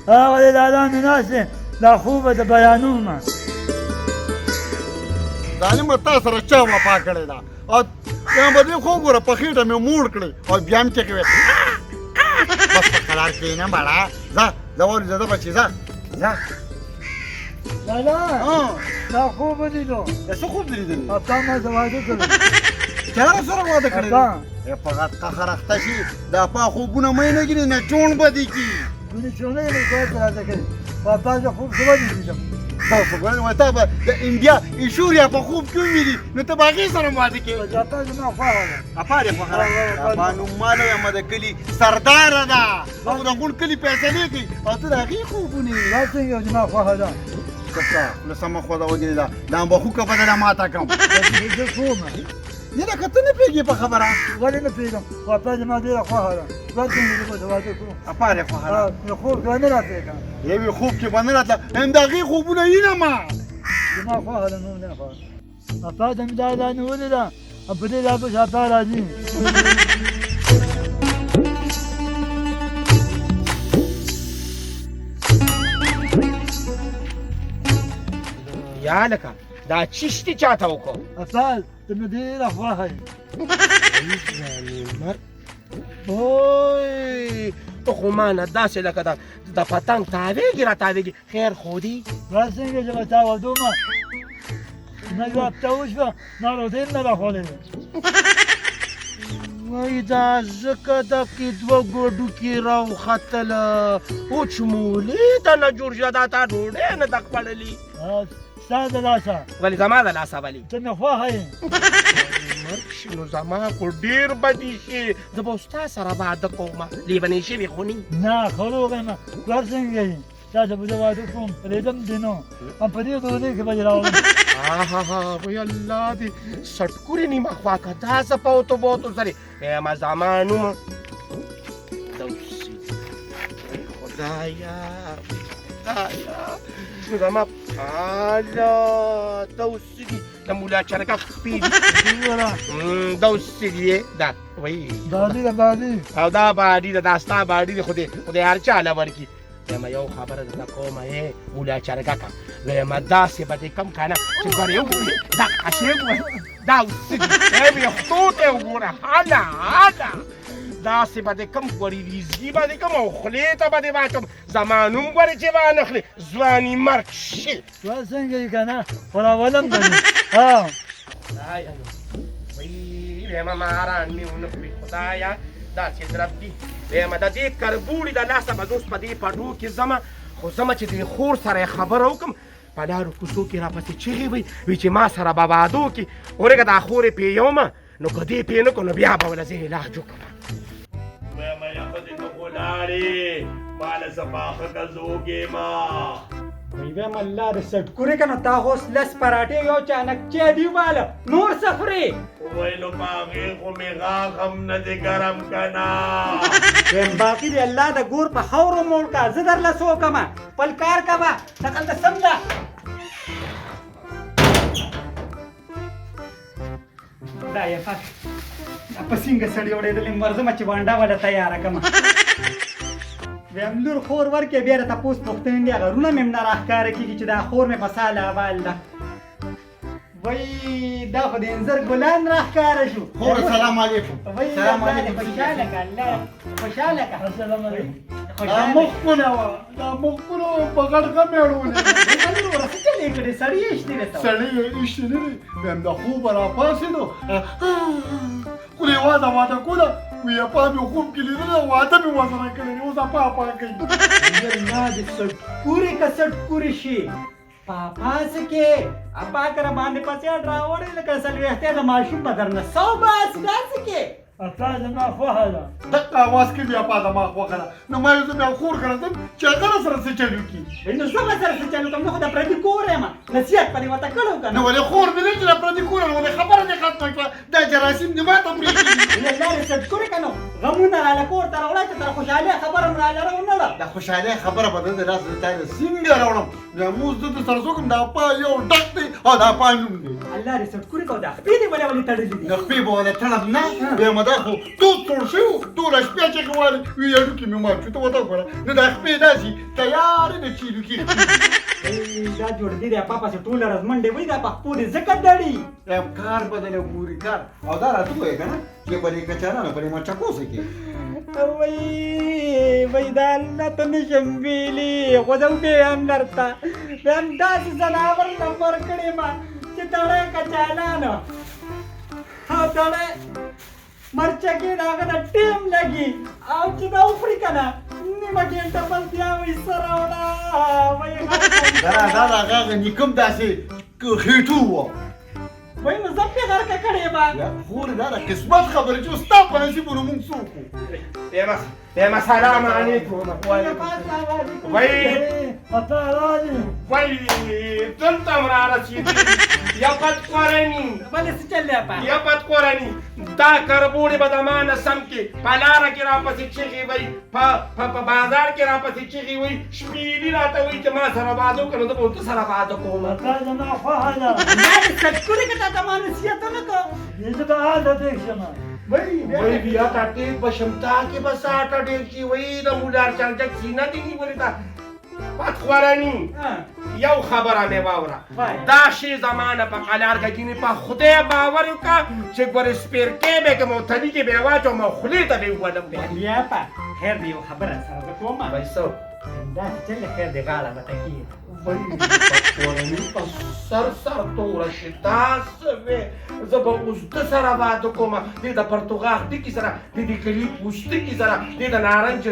هغه د لالا مې ناست دی، دا خوب به بیانوم. ظالمه تا سره چا وفا کړې ده؟ او بیا به دې خو ګوره په خېټه مې موړ کړې او بیا هم چغې وې. بس په قرار کښېنه مړه، ځه ځه والوځه، ځه بچې ځه ځه. لالا دا خوب ولیدو. دا څه خوب دې لیدلی؟ اپا ما سره واده کړی. چا سره واده کړی؟ په غټ قهر اخته شي، د اپا خوبونه مې نه ګینې نه چوڼ به دې کي. ګونې چوڼۍ مې کور ته راته کړې، خو اپا زه خوب ښه ولیدم. تا خو ګورې وایي تا به د انډیا ایشوریا په خوب کې وویني، نو ته به هغې سره هم واده کوې. اپا زما خوښه ده. اپا دې خوښه ده؟ اپا نوم ماله یم، د کلي سرداره ده او د غوڼ کلي فیصلې کوي، او ته د هغې خوبونه وینې. دا څنګه زما خوښه ده؟ څه خوله سمه خوځه وګینې، دا د امبخوکه به درله ماته کړم. زه کوم نه لکه ته نه پوهېږې په خبره. ولې نه پوهېږم؟ خو اپا زما ډېره خوښه ده. دا څنګه زه به واده کړم؟ اپا دې خوښه ده؟ نو خوب کې به نه راتلې که یوې خوب کې به نه راتله، هم د هغې خوبونه وینم. زما خوښه ده، نور نه خوښه. اپا ته مې دا دا نیولې ده او په دې لا پسې اپا راځي. یا لکه دا چیشتي چاته وکړو؟ اپا ته مې ډېره خوښه یې. مرګ وای، ته خو ما نه داسې لکه د پتنګ تاوېږي را تاوېږي. خیر خو دي؟ دا څنګه چې به تا ودومه، نه یوه هفته وشوه ما روټۍ هم نه ده خوړلې. وای دا ځکه د کې دوه ګوډوکي راوختله، اوچ مولې ته نه جوړ شه، دا تا ډوډۍ نه ده خوړلې. ستا د لاسه. ولې زما د لاسه؟ ولې ته مې خوښه یې. مرګ شي نو زما خو ډېر بدې شي، زه به اوس تا سره واده کوم. لیونی شوې خو نه؟ نه ښه روغ یم. پلار څنګه یې؟ تا ته به زه واده کوم، پرېږدم دې نه، هم په دې ډوډۍ کې به دې راوړم. ها وای الله دې سټکورې نیمه خوا که دا څه پوتو بوتو سرې. وایم زما نوم خدایا خدایا، نو زما اله دا اوس څه دي؟ د مولا چرګک خپې دي. دا اوس څه دي؟ دا وایي باډي ده، باډي. او دا باډي ده، دا ستا باډي ده، خو دې خدای هر چا له ورکړي. وایم یو خبره درته کومه ای مولا چرګکه، وایم داسې به دې کم که نه چې ګورې وګورې دقسې وګوره، دا اوس څه دي؟ ای ویښتو ته وګوره، هله هله داسې به دې کم ګورې، ویزګي به دې کم او خولې ته به دې واچوم. زما نوم ګورې چې وانخلې ځواني مرګ شي. وا څنګه یې که نه، خو راولم به دې. ها خدایه نو وایي وایم ماران مې ونه خوري. خدایه داسې درب دي. وایم د دې کربوړي د لاسه به زه اوس په دې پټو کې ځمه، خو ځمه چې دې خور سره یې خبره وکړم. په لارو کوڅو کې راپسې چیغې وي، وي چې ما سره به واده وکړي. ورېږه دا خور یې پېیومه، نو که دې پې نه کړو نو بیا به وله زه علاج وکړم. وایم یا ښځې ته خو لاړې، ما له څه پاخه ګزوګې ما. وایم الله د سټکورې که نه، تا خو اوس لس پراټې یو چانک چای دی وباله، نور څه خورې؟ ویلو په هغې خو مې غاښ هم نه دی ګرم که نه. وایم باقي دې الله د ګور په خاورو موړ که، زه درله څه وکړمه، خپل کار کوه، دغلته سم ده. دا یې پاک دا په څنګه سړی وړېدلې یم، ورځمه چې بانډه وله تیاره کړم. وایم لور خور ورکړې، بیا د تپوس پوښتنې دی، هغه وروڼه مې هم نه راښکاره کېږي چې دا خور مې په ساله اول ده. وای دا خو د انځر ګلان راښکاره شو. خور سلام علیکم. وای سلام الله دې علیکم. خوشحاله کړه، الله خوشحاله کړه. السلام علیکم. دا مخ کونه وه، دا مخ کونه وه، په غټ غم یې اړولی. وروره څه چلې کړې، سړی یې ایشتي دی ته. سړی یې ایشتي نه دی. وایم د خوبه راپاڅېدو، خو یې واده واده کوله، وایي اپا مې خوب کې لیدلی، واده مې ورسره کړی دی، اوس اپا اپا کوي. الله دې سټکورې که سټکورې شي، پاپا څه کې اپا کره باندې پسې راوړې لکه څلوېښتیا د ماشوم به درنه سو باسي، دا څه کې؟ اپا زما خوښه ده. دقه اواز کوي اپا زما خوښه ده، نو ما یې زه بیا خور کره ځم چې هغه را سره څه چل وکړي. وایي نو زه به سره څه چل وکړم، زه خو د پردي کور یم، نصیحت په دې ورته کړی که نه؟ نو ولې خور دې نه چې د پردي کور یم، ولې خبره دې ختمه کړه، دا جراثیم دې ما ته پرېږدي. وایي الله دې سټکورې که نو غمونه راله کور ته راوړه چې تر خوشحالۍ خبره هم راله راونړه. د خوشحالۍ خبره به د لاسه زه تا له څنګه راوړم؟ بیا موز زه د سره څه وکړم، د اپا یو ډک دی او د اپا نوم دی. الله دې سټکوري کو دا خپې دې ولې ولې تړلې دي؟ د خپې به ولې تړم نه، بیا ما دا خو تود سوړ شوی و، ټوله شپه چغې والې وي، هډوکي مې مات شو. ته ورته وګوره، نو دا خپې داسې تیارې د چې هډوکي. دا جوړ دي د اپا پسې ټوله ورځ منډې وهي، دا په خپو دې ځکه دړي. کار بدله ګوري کار. او دا راته ووایه که نه چې په دې کچالانو په دې مرچکو څه کېږي؟ وی وی دا الله ته نشم ویلي، خو زه وبې هم درته بیا هم داسې ځناور نمبر کړې ما چې تړی کچالانو او تړی مرچکې د هغه نه ټیم لګي، او چې دا وخوري که نه نیمه ګنټه بس بیا وایي څه راوړه. وایي دا دا د هغه هغه نیکم داسې خېټو وه. وایي نو زه پرې غرقه کړې ما. خورې دا د قسمت خبرې چې ستا په نصیبونو مونږ څوک وو. بیا سلام علیکم. وای اپا راځي. وای دلته هم رارسېدلي. یا بد کورني، بلې څه چل دی اپا؟ یا بد کورني، دا کربوړي به د ما نه سم کې په لاره کې راپسې چیغې وایي، په بازار کې راپسې چیغې وایي، شپېلي راته وایي چې ما سره واده وکړه، نو زه به ورته سره واده کوم. اپا زما خوښه ده. دا دې سټکوري که تا ته ما نصیحت ونه کړ. زه به هلته پېښ شم. وای بیا تا ټیک به شم، تا کې به ساټه ډېر شي. وایي د مولار چرجک سینه دې نیولې ده. بد خورني، یو خبره مې واوره، دا شی زما نه په قلار که ګینې په خدای باور وکړه چې ګورې سپېرکې به کوم او تلي کې به یې واچوم او خولې ته به یې وولم. بیا په خیر دی، یو خبره سره زه کوم. وایي څه؟ داسې چل دی، خیر دی غاړه به ته کېږي. وایي کورنۍ په سر سر توره شي. دا څه وې؟ زه به اوس ده سره واده کوم، دې د پرتوغاښ ډکي سره، دې د کلي پوستکي سره، دې د نارنج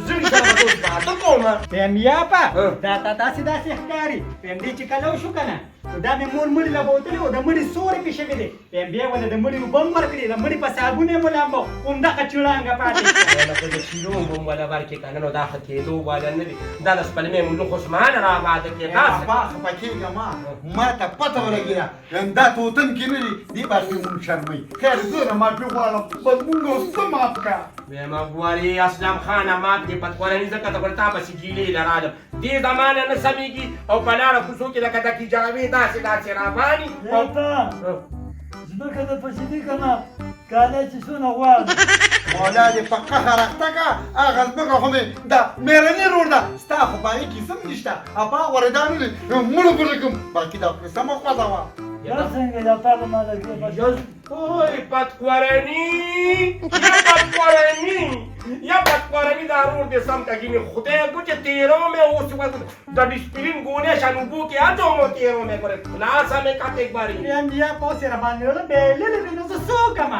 زړي سره به اوس واده کوم. پیم یا پا دا تا داسې داسې ښکاري. پیم دې چې کله وشو که نه، نو دا مې مور مړي له بوتلې و، د مړي سورې پې شوې دی. پیم بیا ولې د مړي اوبه هم ورکړې، د مړي په صابون یې ولامبو، همدغه چړانګه پاتې شوه. لکه د شیدو اوبه هم وله ورکړې که نه، نو دا ښه کېدو واله نه دي. دا د سپلمې ملوخ عثمان را واده کړې. داسې اپا خفه کېږه ما، ما ته پته ولګېده دا توتن کې نه دي، دې باندې مونږ شرموي. خیر زه نه معافي غواړم، بس مونږ اوس څه معاف کړه. وایم ګورې اسلم خانه معاف دې پتکورني، ځکه ته ګوره تا پسې ګیلې له رالم، دې زمانه نه سمېږي او په لاره کوڅو کې لکه د کیجاوې داسې داسې رواني. اپا ځمکه د پسې دي که نه، کالی چې څونه غواړم. مولا دې په قهر اخته کړه، هغه ځمکه خو مې د مېرني ورور ده، ستا خو په هغې کې څه هم نشته. اپا غورې دا نه دي مړو پورې کوم، باقي دا خو سمه خوځوه. دا څنګه د اپا به ما لګې بس. اوی پتکورني، یا پتکورني، یا پتکورني، دا رور دې سم که ګینې خدای ګو چې تېرو مې اوس د ډسپلین ګونې شان اوبو کې اچوم او تېرو مې ګورې خلاصه مې کتې ګورې. بیا بیا پوسې را باندې ړه بېللې دي، نو زه څه وکړم؟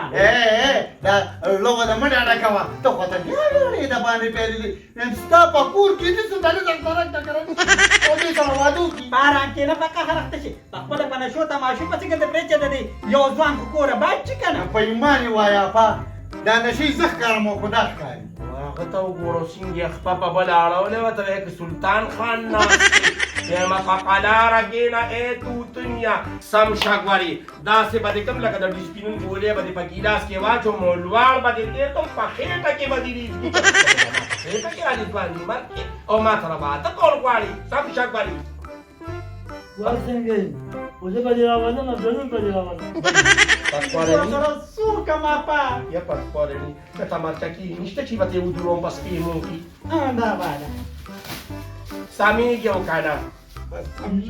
دا لوبه د مه ډاډه کوه، ته خو ته بیا لوړې د باندې پیللې. ستا په کور کې دې څه دلې در سره ټکره او دې سره واده وکړي. په آرام کې نه په قهر اخته شي، په خپله په نشو تماشو پسې ګرځي، پرې چې د دې یو ځوان خو کوره باید چې که نه. په ایمان یې وایه اپا، دا نشې زه ښکارم او خدا ښکاري. هغه ته وګوره څنګه یې خپه په بله اړولې وه، ته وایې که سلطان خان ناست دی. وایم په قلاره کښېنه ای توتنیه، سم شه ګورې داسې به دې کوم لکه د ډسپلین ګولۍ به دې په ګیلاس کې واچوم او لواړ به دې تېر کړم، په خېټه کې به دې ریږدي. خېټه کې رانې ځواني مرګ کې او ما سره واده کول غواړي. سم شه ګورې. وا څنګه یې؟ خو زه به دې راولم او ضرور به دې راولم. سره څه وکړم اپا؟ یا پتکورني که تمرچکي نشته چې به ترې ودروم په سپېمو کې. دا واله سمېږي او که نه؟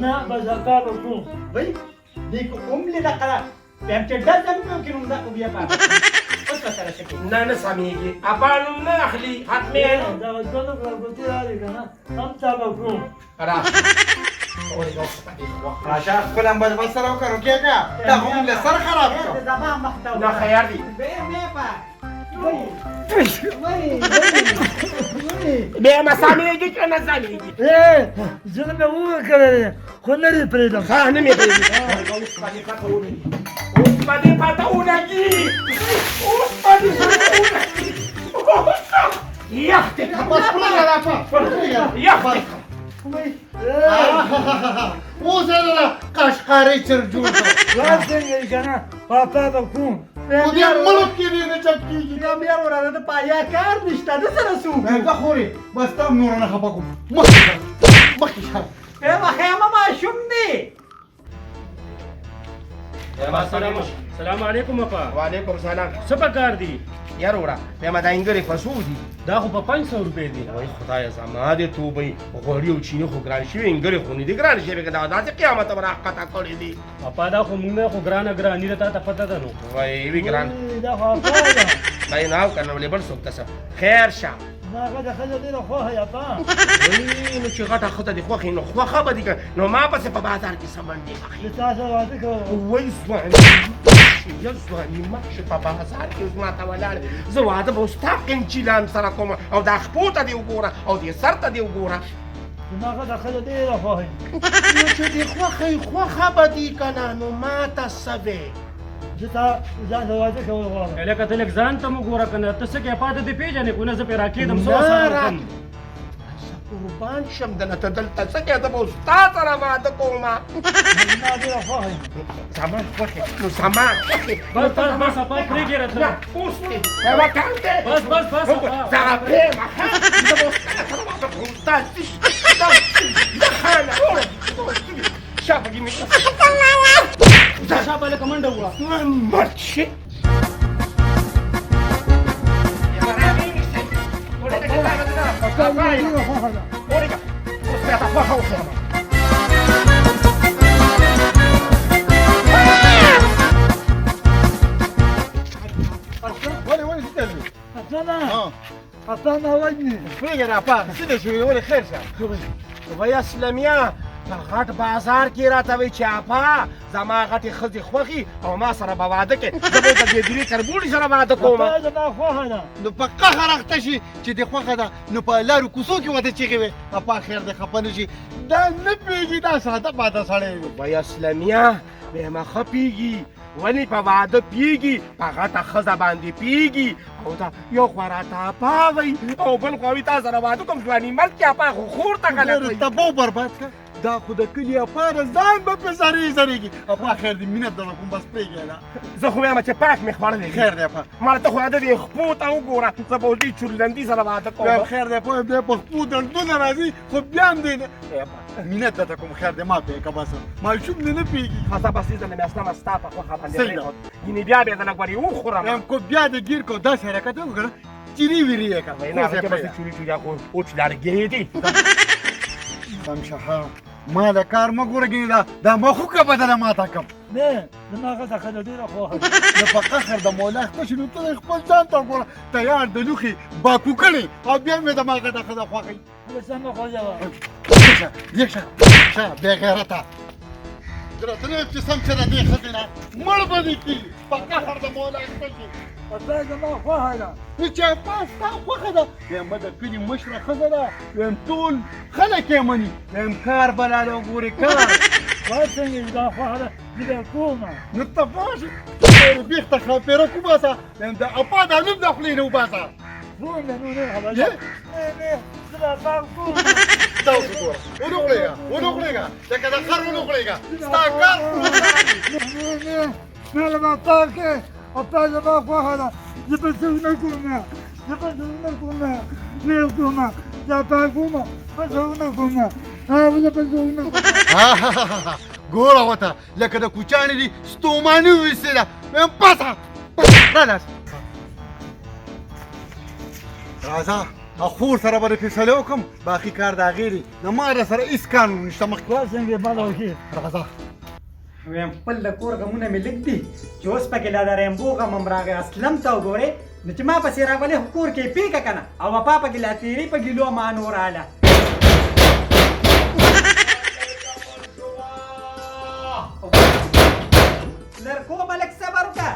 نه بس اپا به کوم. وایي دې که هم لې دقه بیا چې ډز هم پرې وکړي، نو دا خو بیا پاته اوس به سره څه کوي؟ نه نه سمېږي، اپا نوم نه اخلي حتمي. دغه دوه نوکره ګوتې راغلې که نه، هم تا به کوم. راشه راشه خپل هم بس سره وکړه، کېږه دا خو مونږ له سر خراب کړ. زما مخ ته نه خیر دی. بیا ما سمېږي که نه سمېږي؟ زړه مې ووه کړی دی، خو نه دې پرېږدم. ښه نه مې پرېږدي. اوس به دې پته ولګي، اوس به دې پته ولګي، اوس به دې پته ولګي. یخ دې کړم، بس پرېږده راپه، پرېږده. یخ دې کړم. اوس یې له قشقري چر جوړ کړ. وا څنګه یې که نه، پاپا به کوم. خو دې ملک کې دې نه چپ کېږي. بیا بیا وروره د پایا کار نشته، د سره څوک؟ ځه خورې، بس تا هم نوره نه خفه کوم. مخکې شه، مخکې شه. خیمه ماشوم دی. سلام علیکم اپا. وعلیکم سلام. څه پکار دي؟ یار وروره، وایم دا انګرې په څو دي؟ دا خو په 500 روپۍ دي. وای خدایه زما دې توبې، غوړي او چیني خو ګران شوي، انګرې خو نه دي ګران شوي، که دا داسې قیامت به راښکته کړي دي. اپا دا خو مونږ خو ګرانه ګراني ده، تا ته پته ده نو. وای وي ګران. دا خو اپا ده. وای نه که نه ولې بل څوک ته څه خیر شه. زما غټه ښځه ډېره خوښه ده اپا. وای نو چې غټه ښځه دې خوښې نو خوښه به دې که نو ما پسې په بازار کې څه منډې وهې. زه تا سره واده کوم. وای ځواني یا ځواني مه شې په بازار کې اوس ماته ولاړ، زه واده به اوس ستا قنچیلان سره کوم، او دا خپو ته دې وګوره او دې سر ته دې وګوره. زما غټه ښځه ډېره خوښه. نو چې دې خوښه وي خوښه به دې که نه نو ما ته څه وې؟ زه تا ځان سره واده کول غواړم. هلکه ته لږ ځان ته مو ګوره که نه، ته څه کوې؟ اپا ته دې پېژنې که نه؟ زه پرې راکېدم څه ورسره وکړم؟ قربان شم دنه، ته دلته څه کوې؟ زه به اوس تا سره واده کوم. زما ډېره خوښه. زما خوښې نو زما خوښې. بس بس بس اپا پرېږدې راته. نه اوس دې وکړ دې. بس بس بس اپا. زه پرېمه، زه به اوس تا سره واده کوم. دا دا دا خانه شابه مې شابه لکه منډه ووهه. مړ شي. ډېره خوښه ده. اوس بیا ته خوښه وښیم. ولې ولې څه چل دي؟ اپا ها اپا ما وژني. پرېږده اپا، څه دې شوي؟ ولې خیر شه؟ وای اسلمیه، په غټ بازار کې راته وایي چې اپا زما غټې ښځې خوښي او ما سره به واده کوې، زه به د دې درې کربوړي سره واده کوم. اپا زما خوښه ده. نو په قهر اخته شي چې دې خوښه ده نو په لارو کوڅو کې ورته چیغې وې. اپا خیر دی، خفه نه شي، دا نه پوهېږي، دا ساده پاته سړی دی. وای اسلمیه، وایم ښه پېږي، ولې په واده پیږي، په غټه ښځه باندې پیږي، او دا یو خوا راته اپا وایي او بل خوا وایي تا سره واده کوم. ځواني ملک کې اپا خو خور ته غلط وایي. تباه برباد کړه، دا خو د کلي اپا ده، ځان به پرې زرې زرېږي. اپا خیر دی، مینه درته کوم، بس پرېږده دا. زه خو وایم چې پاک مې خوړلی. خیر دی اپا. ماله ته خو د دې خپو ته وګوره، زه به اوس دې چورلندي سره واده کوم. وایم خیر دی اپا، بیا په خپو دردونه راځي خو بیا هم دی نه. مینه درته کوم، خیر دی، ما پرې که بس، ماشوم دې نه پوهېږي. ښه بس دې ځله مې اسلمه ستا په خوښه باندې صحیح ده. پرېښود، ګینې بیا به یې درله ګورې وخورم. وایم کو بیا دې ګیر کو داسې حرکت وکړه چیرې ویرې یې کړه. وایي نه هغه کې بس چوري چوري خو اوچ لرګی دی. سم شه، ما د کار مه ګوره، ګینې دا دا مخوکه بدله ما ته کم. نه زما غټه ښځه ډېره خوښه ده. نو په قهر د مولا اخته شي نو ته خپل ځان ته وګوره، تیار د لوښي باکو کړې او بیا مې زما غټه ښځه خوښه وي. بس مه خوځوه. شه شه شه بېغیرته، درته نه وایم چې سم شه د دې ښځې نه، مړ به دې کړي. په قهر د مولا اخته شي. اپا زما خوښه ده. نو چې اپا ستا خوښه ده، وایم د کلي مشره ښځه ده، وایم ټول خلک یې مني، وایم کار به لاله وګورې کار. وای څنګه زما خوښه ده، زه به کوم. نو ته پوه شې، بیخ ته ښاپېره وباسه، وایم د اپا دا نوم د خولې نه وباسه. کوم نه نو نه خبر نه نه، زه به اپا کوم. دا اوس وګوره، ونه غړېږه ونه غړېږه، لکه د خر ونه غړېږه، ستا کار. نه نه نه، له اپا کې اپا زما خوښه ده، زه به څه ونه کوم، زه به څه ونه کوم، نه کوم، زه اپا کوم، به څه ونه کوم، زه به څه ونه کوم. ګوره ورته لکه د کوچیانو دي ستوماني وویستې ده. وایم پاڅه رالاس راځه، خور سره به د فیصله وکړم، باقي کار د هغې دی، د ما در سره هېڅ کار نشته. مخکې وای څنګه ما وکړي. راځه. وایم خپل د کور غمونه مې لږ دي چې اوس پکې لا د ریمبو غم هم راغی. اسلم ته وګورې نو چې ما پسې راولې خو کور کې یې پیکه که نه، او اپا پکې لا تېرې په ګیلو ما نور راله. لرکو به لږ صبر وکړه.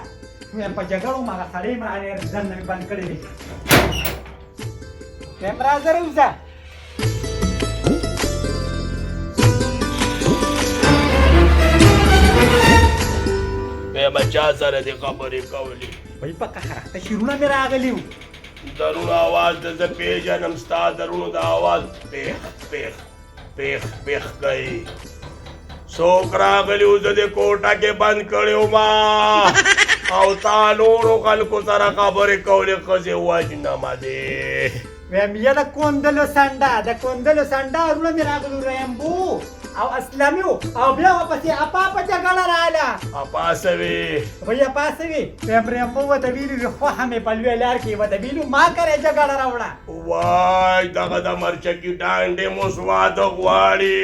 وایم په جګړو هم هغه سړی هم رانه ځان نه مې بند کړی دی. وایم راځه راوځه. وایم چا سره دې خبرې کولې؟ وایي په قهر اخته شعرونه مې راغلي وو. د روڼو اواز د زه پېژنم، ستا د روڼو د اواز پېښ پېښ پېښ پېښ کوي. څوک راغلي وو؟ زه دې کوټه کې بند کړی وم او تا نورو خلکو سره خبرې کولې. ښځې وژنمه دې. وایم یه د کوندلو سنډه، د کوندلو سنډه وروڼه مې راغلو ریمبو. او اسلامي او بیا ورپسې اپا په جګړه راغله. اپا څه وي؟ وایي اپا څه وي؟ وایم رمبو ورته ویلي وي خوښه مې په لویه لار کې ورته ویلو ما کره یې جګړه راوړه. وای دغه د مرچکي ډانډې مو سواده غواړي.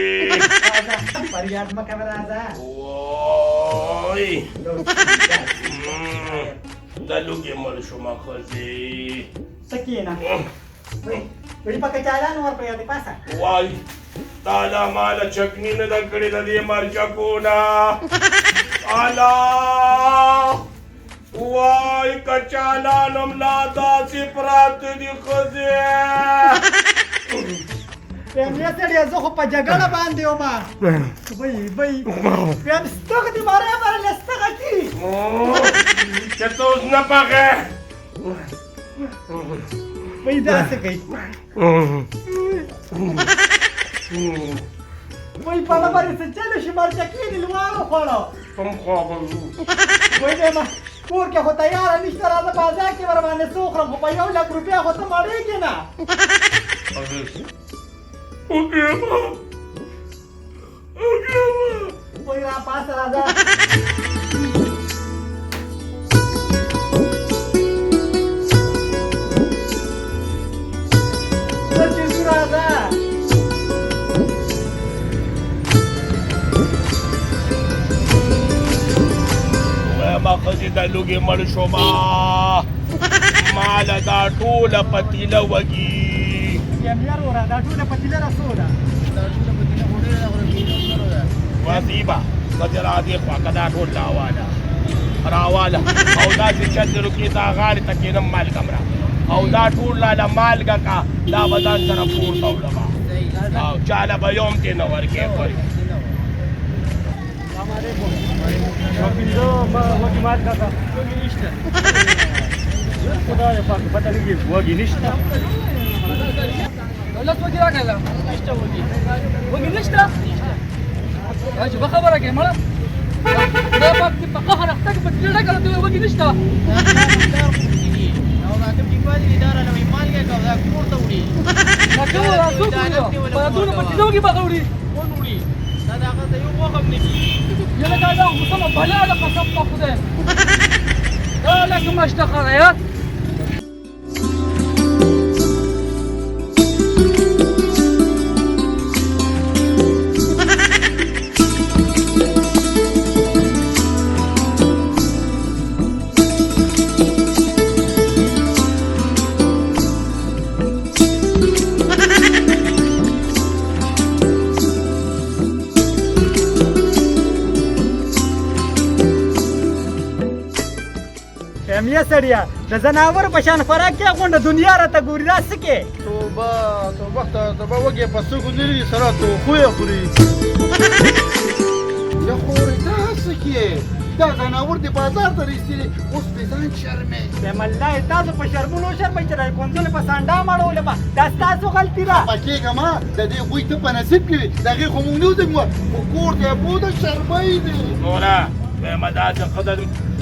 راځه فریاد مه کوه راځه. وای د لوګي مړ شومه ښځې. ته کښېنه. وایي په کچالانو ورپرېوتې پاسه. وای تا لا ماله چکني نه ده کړې د دې مرچکو نه. الله وای کچالان هم لا داسې پراته دي ښځې. وایم یه سړیه زه خو په جګړه باندې وم. وایي وایي وایم ستغ دې برابره له ستغه کي. چې ته اوس نه پخې. وایي دا څه کوي؟ وایي په باندې څه چلو شي مرچکې دې لوړ وخوړو. کوم خوا به ځو؟ وایي وایم کور کې خو تیاره نشته راځه بازار کې ورباندې څه وخورم خو په 1 لک روپۍ خو ته مړېږې نه. وږی یم. وایي را پاسه راځه. ځه چې ځو راځه. وایم ښځې د لوږې مړ شومه ماله دا ټوله پتیله وږي. یم یار وروره دا ټوله پتیله رسو ده. وظیفه ښځې را دې خوا که دا ټول راواله راواله او داسې چل دې روکې دا غاړې ته کښېنم مالګه هم راکړه او دا ټول راله مالګه کا دا به ځان سره پورته وړمه او چاله به یو هم ترې نه ورکې خورې. السلام علیکم. پنځه وږي مالګه کا. وږي نشته. خدای پاک پته لګي وږي نشته. لس وږي راکړه. نشته وږي. وږي نشته؟ عجبه خبره کوې مړه. خدای پاک دې په قهر اخته کړي په تیله ډکه ته وږي نشته. دا کوم را څوک وړي؟ په دونه په تیله وږي به وړي. یله دا غوسه بلا ده قسم په خدای. دا لکه مشته یار. وایم یه سړیه د ځناور په شان خوراک کې غونډه دنیا راته ګوري دا څه کې؟ توبه توبه توبه وږی په سترګو نه لري سره توخو یې خوري. یا خورې دا څه کې دا ځناور دې بازار ته راایستلي اوس پرې ځان شرمې. وایم الله یې تاسو په شرمونو وشرمئ چې د کونځلو په سانډا مړولم دا ستاسو غلطي ده. خفه کېږه مه د دې غوی ته په نصیب کې وي د هغې خو موږ نه وو خو کور ته یې بوته شرمۍ دی. نوره وایم داسې ښځه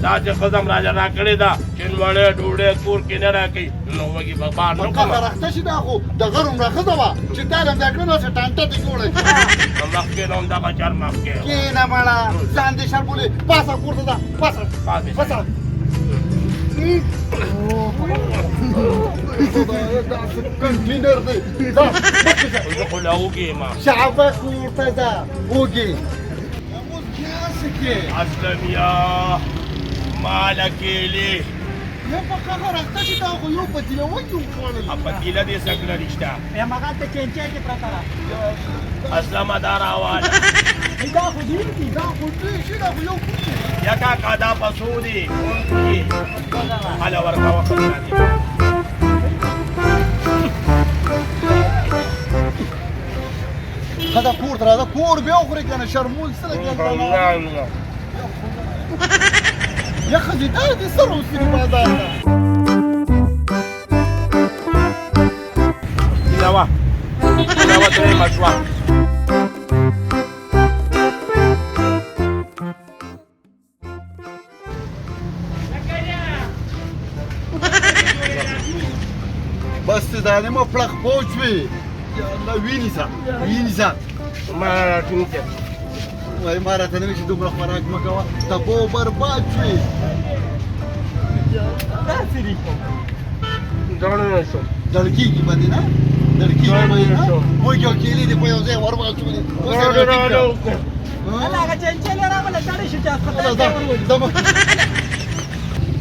داسې ښځه هم راله راکړې ده چې نوړی ډوډۍ کور کې نه راکوي نو وږي به بار نه په کومه. قهر اخته شي دا خو د غر هومره ښځه وه چې تا له همدا کړه داسې ټانټه دې جوړه کړه. مخکې نو همدغه چر مخکې. کښېنه مړه ځان دې شرمولې پاسه کور ته ځه پاسه پاسه. دا څه کنټینر دی ځه مخکې شه. زه خو لا وږی یم. شابه کور ته ځه وږې. اوس بیا څه کې؟ اسلمیه ماله کیلې. یا په قهر اخته شي دا خو یو پتیله وږي وخوړل. پتیله دې څه کړه نشته. وایم هغلته چینچی کې پرته ده. اسلمه دا راواله. دا خو ډېر دي. دا خو ډېر شي دا خو یو کوچی. یا کاکا دا پسو دي هله ورکوه ښځې راځي. ښځه کور ته راځه کور بیا وخورې که نه شرمول څه لګیا. یا ښځې دا دې څه راوستي بازار ته؟ یوه یوه درېیمه شوه. بس چې دا نیمه پړق پوچ وي. یا الله وینیسه وینیسه. ما راټینګ کړه. وای ما راته نه وي چې دومره خوراک مه کوه، تبو برباد شوې. داسې دي. دړ نه شو. دړکېږي به دې نه، دړکېږي به دې نه. وږي او کیلې دې په یو ځای ور واچولې. اوس یې راټینګ کړه. هله هغه چنچلې راوله، تړې شو چې هسپتال ته یې ور وړي.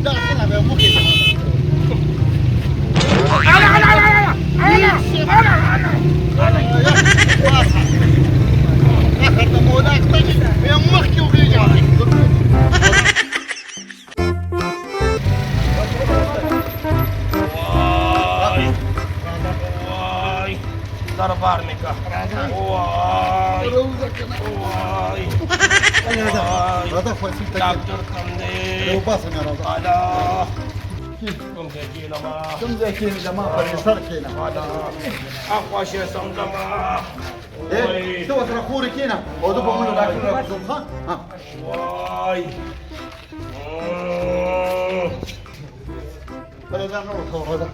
دا څنګه به مخې ته؟ اخر ته مولا اخته شي، بیا مخکې وخېژه. وای دربار مې کا. وای وای، راځه فصیل ته. ډاکټر کم دی؟ وباسه مې، راځه. الا کوم ځای کښېنم؟ کوم ځای کښېنې؟ زما پر سر کښېنه. الا اخوا شی سم زما. ته ورسره خورې کښېنه او زه به مونږ ډاکټر راکوم. ښه وای، بله ځان نه ورکوه. راځه،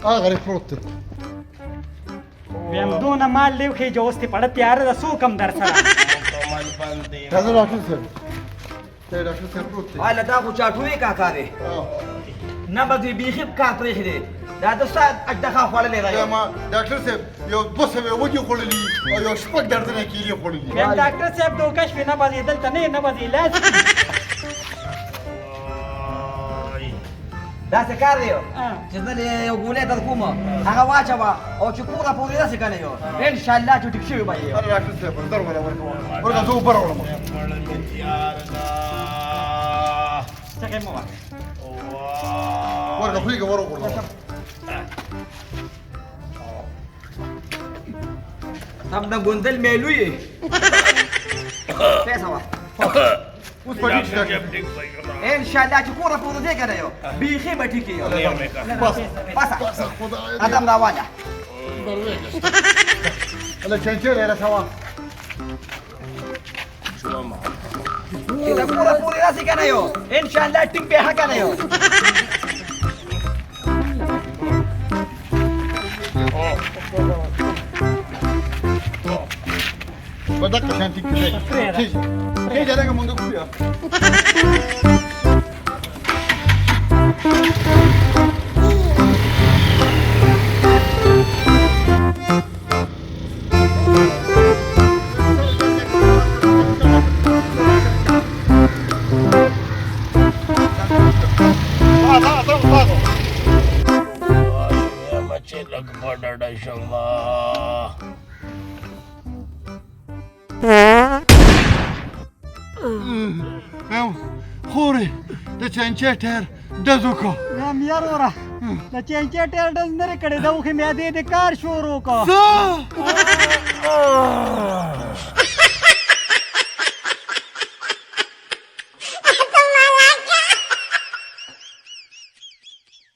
هغه غریب پروت دی. ویم دونه مال دی وخېژه، اوس دې پړه تیاره ده، څوک هم در سره. راځه ډاکټر صاحب، دی ډاکټر صاحب پروت دی. هله دا خو چاټوې کاکا دی، نه به دې بیخي کار پرېښی دی. دا د څه اژدها خوړلی دی؟ ما ډاکټر صاحب یو 200 وږي خوړلي او یو 6 درځنه کیلې خوړلي. ویم ډاکټر صاحب دوکه شوې، نه به دلته نه، نه به دې علاج. داسې کار دی چې زه یو ګولۍ در کوم، هغه واچوه او چې کوره پورې رسې که نه یو، انشاءالله چې ټیک شوي به یې. ډاکټر صاحب در وله ورکوه، ورته زه اوبه راوړم. څه مه وایه، ورته خولې کې ور وغورځوه. سم د ګوندل میلو یې پیسه وه. اوس په ټیک شي. انشاءالله چې کوره پورې دی که نه یو، بیخي به ټیک یې. بس بس، خدای قدم راواله. هله چنچې یې رسوه. چې د کوره پورې رسې که نه یو، انشاءالله ټیک به ښه که نه یو. په دقه شان ټیک کېږي. کېږي کېږي لږه مونږ کوو. چې لږ په ډډه شم. خورې د چنچې ټیر ډز وکړو. ویم یار وروره، د چنچې ټیر ډز نه کړی، د اوښې معدې د کار شروع کړ. څه؟